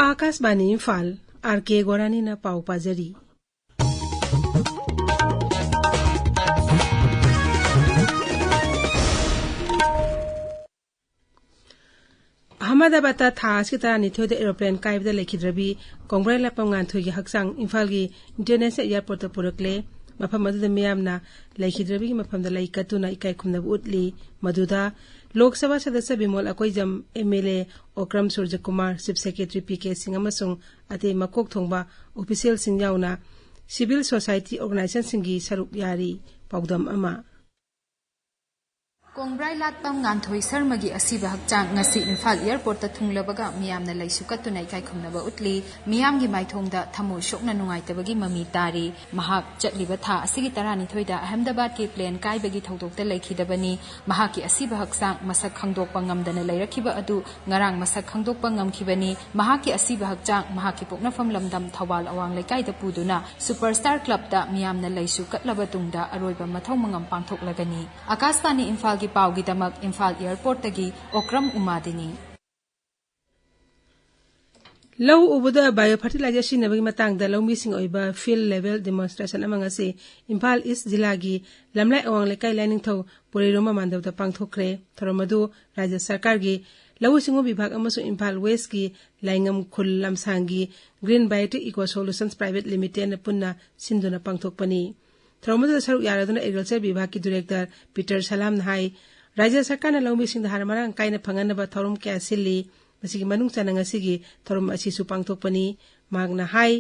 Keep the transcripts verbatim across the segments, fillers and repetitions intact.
ꯑꯥꯀꯥꯁꯕꯥꯅꯤ Imphal, R ꯀꯦ ꯒꯣꯔꯥꯅꯤꯅ ꯄꯥꯎ ꯄꯥꯖꯔꯤ꯫ ꯑꯍꯃꯗꯥꯕꯥꯗꯇ ꯊꯥ ꯑꯁꯤꯒꯤ ꯇꯔꯥꯅꯤꯊꯣꯏꯗ ꯑꯦꯔꯣꯄ꯭ꯂꯦꯟ ꯀꯥꯏꯕꯗ ꯂꯩꯈꯤꯗ꯭ꯔꯕꯤ ꯀꯣꯡꯕ꯭ꯔꯥꯏ ꯂꯥꯠꯄꯝ ꯉꯥꯟꯊꯣꯏꯒꯤ ꯍꯛꯆꯥꯡ ꯏꯝꯐꯥꯜꯒꯤ ꯏꯟꯇꯔꯅꯦꯁꯅꯦꯜ ꯑꯦꯌꯔꯄꯣꯔꯠꯇ ꯄꯨꯔꯛꯂꯦ꯫ ꯃꯐꯝ ꯑꯗꯨꯗ ꯃꯤꯌꯥꯝꯅ ꯂꯩꯈꯤꯗ꯭ꯔꯕꯤꯒꯤ ꯃꯐꯝꯗ ꯂꯩ ꯀꯠꯇꯨꯅ ꯏꯀꯥꯏ ꯈꯨꯝꯅꯕ ꯎꯠꯂꯤ꯫ ꯃꯗꯨꯗ ꯂꯣꯛ ꯁꯚꯥ ꯁꯗꯁ꯭ꯌ Bimol Akoijam, M L A Okram Surajkumar, chief secretary P K Singh ꯑꯃꯁꯨꯡ ꯑꯇꯩ ꯃꯀꯣꯛ ꯊꯣꯡꯕ ꯑꯣꯐꯤꯁꯤꯌꯦꯜꯁꯤꯡ ꯌꯥꯎꯅ ꯁꯤꯚꯤꯜ ꯁꯣꯁꯥꯏꯇꯤ ꯑꯣꯔꯒꯅꯥꯏꯖꯦꯁꯟꯁꯤꯡꯒꯤ ꯁꯔꯨꯛ ꯌꯥꯔꯤ꯫ ꯄꯥꯎꯗꯝ ꯑꯃ꯫ ꯀꯣꯡꯕ꯭ꯔꯥꯏ ꯂꯥꯠꯄꯝ ꯉꯥꯟꯊꯣꯏ ꯁꯔꯃꯒꯤ ꯑꯁꯤꯕ ꯍꯛꯆꯥꯡ ꯉꯁꯤ ꯏꯝꯐꯥꯜ ꯑꯦꯌꯔꯄꯣꯔꯠꯇ ꯊꯨꯡꯂꯕꯒ ꯃꯤꯌꯥꯝꯅ ꯂꯩꯁꯨ ꯀꯠꯇꯨꯅ ꯏꯀꯥꯏ ꯈꯨꯝꯅꯕ ꯎꯠꯂꯤ꯫ ꯃꯤꯌꯥꯝꯒꯤ ꯃꯥꯏꯊꯣꯡꯗ ꯊꯃꯣꯏ ꯁꯣꯛꯅ ꯅꯨꯡꯉꯥꯏꯇꯕꯒꯤ ꯃꯃꯤ ꯇꯥꯔꯤ꯫ ꯃꯍꯥꯛ ꯆꯠꯂꯤꯕ ꯊꯥ ꯑꯁꯤꯒꯤ ꯇꯔꯥꯅꯤꯊꯣꯏꯗ ꯑꯍꯃꯗꯥꯕꯥꯗꯀꯤ ꯄ꯭ꯂꯦꯟ ꯀꯥꯏꯕꯒꯤ ꯊꯧꯗꯣꯛꯇ ꯂꯩꯈꯤꯗꯕꯅꯤ꯫ ꯃꯍꯥꯛꯀꯤ ꯑꯁꯤꯕ ꯍꯛꯆꯥꯡ ꯃꯁꯛ ꯈꯪꯗꯣꯛꯄ ꯉꯝꯗꯅ ꯂꯩꯔꯛꯈꯤꯕ ꯑꯗꯨ ꯉꯔꯥꯡ ꯃꯁꯛ ꯈꯪꯗꯣꯛꯄ ꯉꯝꯈꯤꯕꯅꯤ꯫ ꯃꯍꯥꯛꯀꯤ ꯑꯁꯤꯕ ꯍꯛꯆꯥꯡ ꯃꯍꯥꯛꯀꯤ ꯄꯣꯛꯅꯐꯝ ꯂꯝꯗꯝ ꯊꯧꯕꯥꯜ ꯑꯋꯥꯡ ꯂꯩꯀꯥꯏꯗ ꯄꯨꯗꯨꯅ ꯁꯨꯄꯔꯁ꯭ꯇꯥꯔ ꯀ꯭ꯂꯕꯇ ꯃꯤꯌꯥꯝꯅ ꯂꯩꯁꯨ ꯀꯠꯂꯕ ꯇꯨꯡꯗ ꯑꯔꯣꯏꯕ ꯃꯊꯧ ꯃꯉꯝ ꯄꯥꯡꯊꯣꯛꯂꯒꯅꯤ꯫ ꯑꯥꯀꯥꯁꯕꯥꯅꯤ ꯏꯝꯐꯥꯜꯒꯤ ꯄꯥꯎꯒꯤꯗꯃꯛ ꯏꯝꯐꯥꯜ ꯑꯦꯌꯔꯄꯣꯔꯠꯇꯒꯤ ꯑꯣꯀ꯭ꯔꯝ ꯎꯃꯥꯗꯤꯅꯤ꯫ ꯂꯧ ꯎꯕꯗ ꯕꯥꯏꯑꯣ ꯐꯔꯇꯤꯂꯥꯏꯖꯔ ꯁꯤꯖꯤꯟꯅꯕꯒꯤ ꯃꯇꯥꯡꯗ ꯂꯧꯃꯤꯁꯤꯡ ꯑꯣꯏꯕ ꯐꯤꯜꯗ ꯂꯦꯚꯦꯜ ꯗꯦꯃꯣꯟꯁꯇ꯭ꯔꯦꯁꯟ ꯑꯃ ꯉꯁꯤ ꯏꯝꯐꯥꯜ ꯏꯁ ꯖꯤꯂꯥꯒꯤ ꯂꯝꯂꯥꯏ ꯑꯋꯥꯡ ꯂꯩꯀꯥꯏ ꯂꯥꯏꯅꯤꯡꯊꯧ ꯄꯨꯔꯩꯔꯣꯝꯕ ꯃꯥꯟꯗꯕꯗ ꯄꯥꯡꯊꯣꯛꯈ꯭ꯔꯦ꯫ ꯊꯧꯔꯝ ꯑꯗꯨ ꯔꯥꯖ꯭ꯌ ꯁꯔꯀꯥꯔꯒꯤ ꯂꯧꯎ ꯁꯤꯡꯎ ꯕꯤꯚꯥꯒ ꯑꯃꯁꯨꯡ ꯏꯝꯐꯥꯜ ꯋꯦꯁꯀꯤ ꯂꯥꯏꯉꯝꯈꯨꯜ ꯂꯝꯁꯥꯡꯒꯤ ꯒ꯭ꯔꯤꯟ ꯕꯥꯏꯑꯣꯇꯤꯛ ꯏꯀꯣ ꯁꯣꯂꯨꯁꯟꯁ ꯄ꯭ꯔꯥꯏꯚꯦꯠ ꯂꯤꯃꯤꯇꯦꯗꯅ ꯄꯨꯟꯅ ꯁꯤꯟꯗꯨꯅ ꯄꯥꯡꯊꯣꯛꯄꯅꯤ꯫ ꯊꯧꯔꯝ ꯑꯗꯨꯗ ꯁꯔꯨꯛ ꯌꯥꯔꯗꯨꯅ ꯑꯦꯒ꯭ꯔꯤꯀꯜꯆꯔ ꯕꯤꯚꯥꯒꯀꯤ ꯗꯤꯔꯦꯛꯇꯔ ꯄꯤꯇꯔ ꯁꯂꯥꯝꯅ ꯍꯥꯏ, ꯔꯥꯖ꯭ꯌ ꯁꯔꯀꯥꯔꯅ ꯂꯧꯃꯤꯁꯤꯡꯗ ꯍꯥꯔ ꯃꯔꯥꯡ ꯀꯥꯏꯅ ꯐꯪꯍꯟꯅꯕ ꯊꯧꯔꯝ ꯀꯌꯥ ꯁꯤꯜꯂꯤ꯫ ꯃꯁꯤꯒꯤ ꯃꯅꯨꯡ ꯆꯟꯅ ꯉꯁꯤꯒꯤ ꯊꯧꯔꯝ ꯑꯁꯤꯁꯨ ꯄꯥꯡꯊꯣꯛꯄꯅꯤ꯫ ꯃꯍꯥꯛꯅ ꯍꯥꯏ,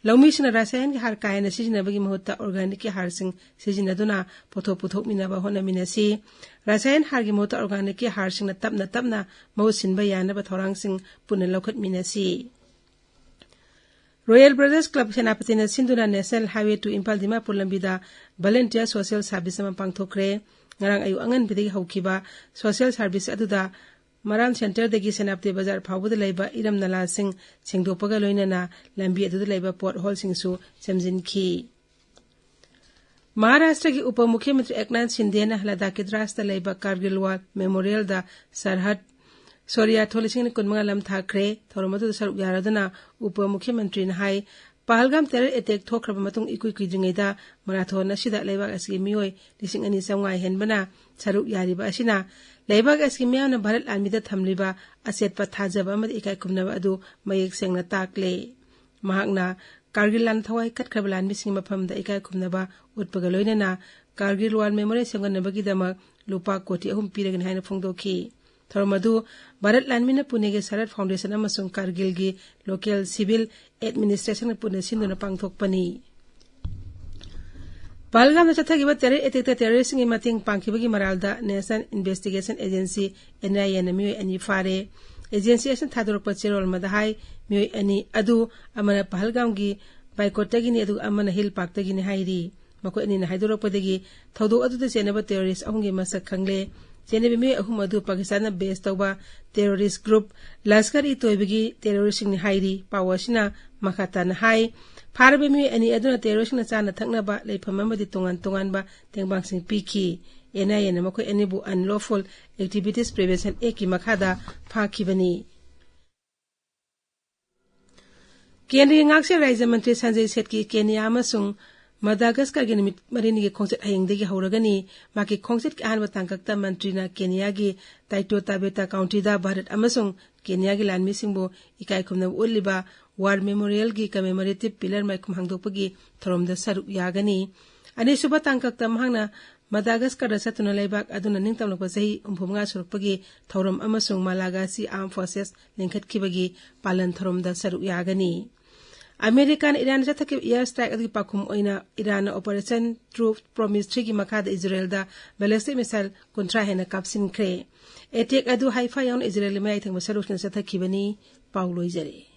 ꯂꯧꯃꯤꯁꯤꯡꯅ ꯔꯁꯥꯌꯟꯒꯤ ꯍꯥꯔ ꯀꯥ ꯍꯦꯟꯅ ꯁꯤꯖꯤꯟꯅꯕꯒꯤ ꯃꯍꯨꯠꯇ ꯑꯣꯔꯒꯥꯅꯤꯛꯀꯤ ꯍꯥꯔꯁꯤꯡ ꯁꯤꯖꯤꯟꯅꯗꯨꯅ ꯄꯣꯠꯊꯣꯛ ꯄꯨꯊꯣꯛꯃꯤꯟꯅꯕ ꯍꯣꯠꯅꯃꯤꯟꯅꯁꯤ꯫ ꯔꯁꯥꯌꯟ ꯍꯥꯔꯒꯤ ꯃꯍꯨꯠꯇ ꯑꯣꯔꯒꯥꯅꯤꯛꯀꯤ ꯍꯥꯔꯁꯤꯡꯅ ꯇꯞꯅ ꯇꯞꯅ ꯃꯍꯨꯠ ꯁꯤꯟꯕ ꯌꯥꯅꯕ ꯊꯧꯔꯥꯡꯁꯤꯡ ꯄꯨꯟꯅ ꯂꯧꯈꯠꯃꯤꯟꯅꯁꯤ꯫ ꯔꯣꯌꯦꯜ ꯕ꯭ꯔꯗꯔꯁ ꯀ꯭ꯂꯕ ꯁꯦꯅꯥꯄꯇꯤꯅ ꯁꯤꯟꯗꯨꯅ national highway two Imphal Dimapur ꯂꯝꯕꯤꯗ ꯚꯣꯂꯨꯟꯇꯤꯌꯔ ꯁꯣꯁꯤꯌꯦꯜ ꯁꯥꯔꯚꯤꯁ ꯑꯃ ꯄꯥꯡꯊꯣꯛꯈ꯭ꯔꯦ꯫ ꯉꯔꯥꯡ ꯑꯌꯨꯛ ꯑꯉꯟꯕꯗꯒꯤ ꯍꯧꯈꯤꯕ ꯁꯣꯁꯤꯌꯦꯜ ꯁꯥꯔꯚꯤꯁ ꯑꯗꯨꯗ ꯃꯔꯥꯝ ꯁꯦꯟꯇꯔꯗꯒꯤ ꯁꯦꯅꯥꯄꯇꯤ ꯕꯖꯥꯔ ꯐꯥꯎꯕꯗ ꯂꯩꯕ ꯏꯔꯝ ꯅꯂꯥꯁꯤꯡ ꯁꯦꯡꯗꯣꯛꯄꯒ ꯂꯣꯏꯅꯅ ꯂꯝꯕꯤ ꯑꯗꯨꯗ ꯂꯩꯕ ꯄꯣꯠ ꯍꯣꯜꯁꯤꯡꯁꯨ ꯁꯦꯝꯖꯤꯟꯈꯤ꯫ ꯃꯍꯥꯔꯥꯁꯇ꯭ꯔꯒꯤ ꯎꯄ ꯃꯨꯈ꯭ꯌꯃꯟꯇ꯭ꯔꯤ ꯑꯦꯛꯅꯥꯊ ꯁꯤꯟꯗꯦꯅ ꯂꯗꯥꯈꯀꯤ ꯗ꯭ꯔꯥꯁꯇ ꯂꯩꯕ ꯀꯥꯔꯒꯤꯜ ꯋꯥꯔ ꯃꯦꯃꯣꯔꯤꯌꯦꯜꯗ ꯁꯔꯍꯠ ꯁꯣꯔꯤꯌꯥꯊꯣꯟ ꯂꯤꯁꯤꯡ ꯑꯅꯤ ꯀꯨꯟꯃꯉꯥ ꯂꯝ ꯊꯥꯈ꯭ꯔꯦ꯫ ꯊꯧꯔꯝ ꯑꯗꯨꯗ ꯁꯔꯨꯛ ꯌꯥꯔꯗꯨꯅ ꯎꯄ ꯃꯨꯈ꯭ꯌ ꯃꯟꯇ꯭ꯔꯤꯅ ꯍꯥꯏ, ꯄꯍꯜꯒꯥꯝ ꯇꯦꯔꯔ ꯑꯦꯇꯦꯛ ꯊꯣꯛꯈ꯭ꯔꯕ ꯃꯇꯨꯡ ꯏꯀꯨꯏ ꯀꯨꯏꯗ꯭ꯔꯤꯉꯩꯗ ꯃꯔꯥꯊꯣꯟ ꯑꯁꯤꯗ ꯂꯩꯕꯥꯛ ꯑꯁꯤꯒꯤ ꯃꯤꯑꯣꯏ ꯂꯤꯁꯤꯡ ꯑꯅꯤ ꯆꯥꯝꯃꯉꯥ ꯍꯦꯟꯕꯅ ꯁꯔꯨꯛ ꯌꯥꯔꯤꯕ ꯑꯁꯤꯅ ꯂꯩꯕꯥꯛ ꯑꯁꯤꯒꯤ ꯃꯤꯌꯥꯝꯅ ꯚꯥꯔꯠ ꯂꯥꯟꯃꯤꯗ ꯊꯝꯂꯤꯕ ꯑꯆꯦꯠꯄ ꯊꯥꯖꯕ ꯑꯃꯗꯤ ꯏꯀꯥꯏ ꯈꯨꯝꯅꯕ ꯑꯗꯨ ꯃꯌꯦꯛ ꯁꯦꯡꯅ ꯇꯥꯛꯂꯦ꯫ ꯃꯍꯥꯛꯅ ꯀꯥꯔꯒꯤꯜ ꯂꯥꯟ ꯊꯋꯥꯏ ꯀꯠꯈ꯭ꯔꯕ ꯂꯥꯟꯃꯤꯁꯤꯡꯒꯤ ꯃꯐꯝꯗ ꯏꯀꯥꯏ ꯈꯨꯝꯅꯕ ꯎꯠꯄꯒ ꯂꯣꯏꯅꯅ ꯀꯥꯔꯒꯤꯜ ꯋꯥꯔ ꯃꯦꯃꯣꯔꯤꯌꯦꯜ ꯁꯦꯝꯒꯠꯅꯕꯒꯤꯗꯃꯛ ꯂꯨꯄꯥ ꯀꯣꯇꯤ ꯑꯍꯨꯝ ꯄꯤꯔꯒꯅꯤ ꯍꯥꯏꯅ ꯐꯣꯡꯗꯣꯛꯈꯤ꯫ ꯊꯧꯔꯝ ꯑꯗꯨ ꯚꯥꯔꯠ ꯂꯥꯟꯃꯤꯅ ꯄꯨꯅꯦꯒꯤ ꯁꯔꯠ ꯐꯥꯎꯟꯗꯦꯁꯟ ꯑꯃꯁꯨꯡ ꯀꯥꯔꯒꯤꯜꯒꯤ ꯂꯣꯀꯦꯜ ꯁꯤꯚꯤꯜ ꯑꯦꯗꯃꯤꯅꯤꯁꯇ꯭ꯔꯦꯁꯟꯅ ꯄꯨꯟꯅ ꯁꯤꯟꯗꯨꯅ ꯄꯥꯡꯊꯣꯛꯄꯅꯤ꯫ ꯄꯍꯜꯒꯥꯝꯗ ꯆꯠꯊꯈꯤꯕ ꯇꯦꯔꯔ ꯑꯦꯇꯦꯛꯇ ꯇꯦꯔꯔꯤꯁꯁꯤꯡꯒꯤ ꯃꯇꯦꯡ ꯄꯥꯡꯈꯤꯕꯒꯤ ꯃꯔꯥꯜꯗ ꯅꯦꯁꯅꯦꯜ ꯏꯟꯚꯦꯁꯇꯤꯒꯦꯁꯟ ꯑꯦꯖꯦꯟꯁꯤ, NIAꯅ ꯃꯤꯑꯣꯏ ꯑꯅꯤ ꯐꯥꯔꯦ꯫ ꯑꯦꯖꯦꯟꯁꯤ ꯑꯁꯤꯅ ꯊꯥꯗꯣꯔꯛꯄ ꯆꯦꯔꯣꯜ ꯑꯃꯗ ꯍꯥꯏ, ꯃꯤꯑꯣꯏ ꯑꯅꯤ ꯑꯗꯨ ꯑꯃꯅ ꯄꯍꯜꯒꯥꯝꯒꯤ ꯕꯥꯏꯀꯣꯠꯇꯒꯤꯅꯤ, ꯑꯗꯨꯒ ꯑꯃꯅ ꯍꯤꯜ ꯄꯥꯔꯛꯇꯒꯤꯅꯤ ꯍꯥꯏꯔꯤ꯫ ꯃꯈꯣꯏ ꯑꯅꯤꯅ ꯍꯥꯏꯗꯣꯔꯛꯄꯗꯒꯤ ꯊꯧꯗꯣꯛ ꯑꯗꯨꯗ ꯆꯦꯟꯅꯕ ꯇꯦꯔꯣꯔꯤꯁ ꯑꯍꯨꯝꯒꯤ ꯃꯁꯛ ꯈꯪꯂꯦ꯫ ꯆꯦꯟꯅꯕ ꯃꯤꯑꯣꯏ ꯑꯍꯨꯝ ꯑꯗꯨ ꯄꯥꯀꯤꯁꯇꯥꯟꯅ ꯕꯦꯁ ꯇꯧꯕ ꯇꯦꯔꯣꯔꯤꯁ ꯒ꯭ꯔꯨꯞ ꯂꯁꯀꯔ ꯏ ꯇꯣꯏꯕꯒꯤ ꯇꯦꯔꯣꯔꯤꯁꯁꯤꯡꯅꯤ ꯍꯥꯏꯔꯤ꯫ ꯄꯥꯎ ꯑꯁꯤꯅ ꯃꯈꯥ ꯇꯥꯅ ꯍꯥꯏ, ꯐꯥꯔꯕ ꯃꯤꯑꯣꯏ ꯑꯅꯤ ꯑꯗꯨꯅ ꯇꯦꯔꯣꯔꯤꯁꯁꯤꯡꯅ ꯆꯥꯅ ꯊꯛꯅꯕ ꯂꯩꯐꯝ ꯑꯃꯗꯤ ꯇꯣꯉꯥꯟ ꯇꯣꯉꯥꯟꯕ ꯇꯦꯡꯕꯥꯡꯁꯤꯡ ꯄꯤꯈꯤ꯫ NIAꯅ ꯃꯈꯣꯏ ꯑꯅꯤꯕꯨ Unlawful Activities Prevention Actꯀꯤ ꯃꯈꯥꯗ ꯐꯥꯈꯤꯕꯅꯤ꯫ ꯀꯦꯟꯗ꯭ꯔꯒꯤ ꯉꯥꯛꯁꯦꯜ ꯔꯥꯖ꯭ꯌ ꯃꯟꯇ꯭ꯔꯤ ꯁꯟꯖꯌ ꯁꯦꯠꯀꯤ ꯀꯦꯅꯤꯌꯥ ꯑꯃꯁꯨꯡ ꯃꯗꯥꯒꯁꯀꯔꯒꯤ ꯅꯨꯃꯤꯠ ꯃꯔꯤꯅꯤꯒꯤ ꯈꯣꯡꯆꯠ ꯍꯌꯦꯡꯗꯒꯤ ꯍꯧꯔꯒꯅꯤ꯫ ꯃꯍꯥꯛꯀꯤ ꯈꯣꯡꯆꯠꯀꯤ ꯑꯍꯥꯟꯕ ꯇꯥꯡꯀꯛꯇ ꯃꯟꯇ꯭ꯔꯤꯅ ꯀꯦꯅꯤꯌꯥꯒꯤ ꯇꯥꯏꯇꯣ ꯇꯥꯕꯦꯇꯥ ꯀꯥꯎꯟꯇꯤꯗ ꯚꯥꯔꯠ ꯑꯃꯁꯨꯡ ꯀꯦꯅꯤꯌꯥꯒꯤ ꯂꯥꯟꯃꯤꯁꯤꯡꯕꯨ ꯏꯀꯥꯏ ꯈꯨꯝꯅꯕ ꯎꯠꯂꯤꯕ ꯋꯥꯔ ꯃꯦꯃꯣꯔꯤꯌꯦꯜꯒꯤ ꯀꯃꯦꯃꯣꯔꯦꯇꯤꯚ ꯄꯤꯂꯔ ꯃꯥꯏꯈꯨꯝ ꯍꯥꯡꯗꯣꯛꯄꯒꯤ ꯊꯧꯔꯝꯗ ꯁꯔꯨꯛ ꯌꯥꯒꯅꯤ꯫ ꯑꯅꯤꯁꯨꯕ ꯇꯥꯡꯀꯛꯇ ꯃꯍꯥꯛꯅ ꯃꯗꯥꯒꯁꯀꯔꯗ ꯆꯠꯇꯨꯅ ꯂꯩꯕꯥꯛ ꯑꯗꯨꯅ ꯅꯤꯡꯇꯝꯂꯛꯄ ꯆꯍꯤ ꯍꯨꯝꯐꯨ ꯃꯉꯥ ꯁꯨꯔꯛꯄꯒꯤ ꯊꯧꯔꯝ ꯑꯃꯁꯨꯡ ꯃꯥꯂꯥꯒꯥꯁꯤ ꯑꯥꯔꯝ ꯐꯣꯔꯁꯦꯁ ꯂꯤꯡꯈꯠꯈꯤꯕꯒꯤ ꯄꯥꯂꯟ ꯊꯧꯔꯝꯗ ꯁꯔꯨꯛ ꯌꯥꯒꯅꯤ꯫ ꯑꯃꯦꯔꯤꯀꯥꯅ ꯏꯔꯥꯟ ꯆꯠꯊꯈꯤꯕ ꯏꯌꯥꯔ ꯁ꯭ꯇ꯭ꯔꯥꯏꯛ ꯑꯗꯨꯒꯤ ꯄꯥꯎꯈꯨꯝ ꯑꯣꯏꯅ ꯏꯔꯥꯟꯅ ꯑꯣꯄꯔꯦꯁꯟ ꯇ꯭ꯔꯨ ꯄ꯭ꯔꯣꯃꯤꯁ ꯊ꯭ꯔꯤꯒꯤ ꯃꯈꯥꯗ ꯏꯖꯔꯦꯜꯗ ꯕꯦꯂꯤꯁꯇꯤꯛ ꯃꯤꯁꯥꯏꯜ ꯀꯨꯟꯊ꯭ꯔꯥ ꯍꯦꯟꯅ ꯀꯥꯞꯁꯤꯟꯈ꯭ꯔꯦ꯫ ꯑꯦꯇꯦꯛ ꯑꯗꯨ ꯍꯥꯏꯐꯥ ꯌꯥꯎꯅ ꯏꯖꯔꯦꯜꯒꯤ ꯃꯌꯥꯏ ꯊꯪꯕ ꯁꯔꯨꯛꯁꯤꯡꯗ ꯆꯠꯊꯈꯤꯕꯅꯤ꯫ ꯄꯥꯎ ꯂꯣꯏꯖꯔꯦ꯫